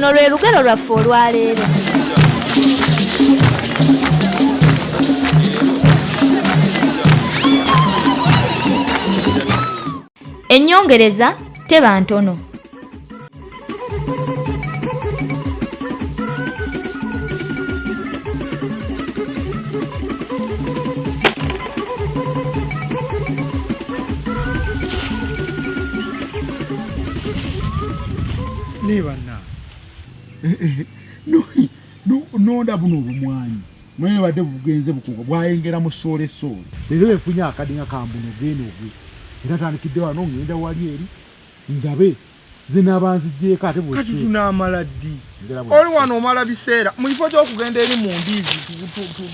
Luno lwe lugero lwaffe olwaleero. Ennyongereza teba ntono. Naye bannange nonda buno obumwanyi mwenye badde bugenze bukunga bwayengera mu soole soole leero efunye akadinga kambuno genda ogwe era tandikidde wano ngenda wali eri ndabe nze naaba nzigyeko ate kati tunaamala ddi oli wano omala biseera mu kifo ky'okugenda eri mu ndiizi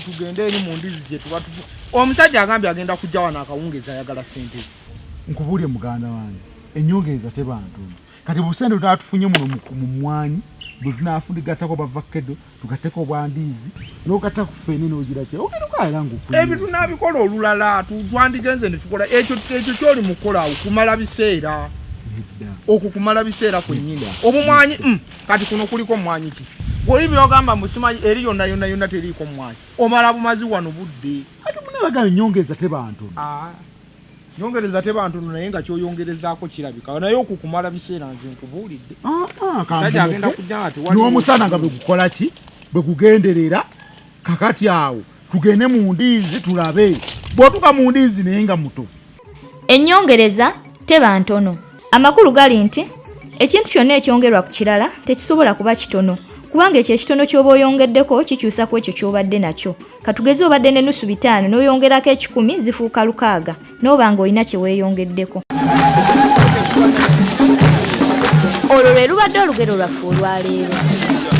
tugende eri mu ndiizi gye tuba omusajja agambye agenda kujja wano akawungeezi ayagala ssente nkubuulye muganda wange ennyongereza teba ntono kati busente bwetatufunye muno mu mmwanyi bwe tunafudigattako bava kedo tugatteko obwandiizi n'ogatta ku ffene n'ogira kye ogenda okukaera ngaofunye ebyo tunabikola olulala twandigenze ne tukola ekyo ekyo kyoli mu kukola awo kumala biseera okwo kumala biseera kwennyini obumwanyi mm, kati kuno kuliko mwanyi ki oli byogamba mbu simanyi eri yonna yonna yonna teriiko mwanyi omala bumazi wano budde ate munabagamba enyongeza teba ntono ah. Nyongereza teba ntono naye nga kyoyongerezaako kirabika naye okukumala biseera nze nkubuulidde. Ah, ah, agenda kujja nga tewali n'omusana nga bwegukola ki bwegugenderera kakati awo tugende mu ndiizi tulabe bw'otuuka mu ndiizi naye nga muto. Ennyongereza teba ntono. Amakulu gali nti ekintu kyonna ekyongerwa ku kirala tekisobola kuba kitono kubanga ekyo ekitono ky'oba oyongeddeko kikyusa ku ekyo ky'obadde nakyo. Katugeze obadde ne nusu 5 n'oyongerako 100 zifuuka 6 n'oba ng'olina kye weeyongeddeko. Olwo lwe lubadde olugero lwaffe olwaleero.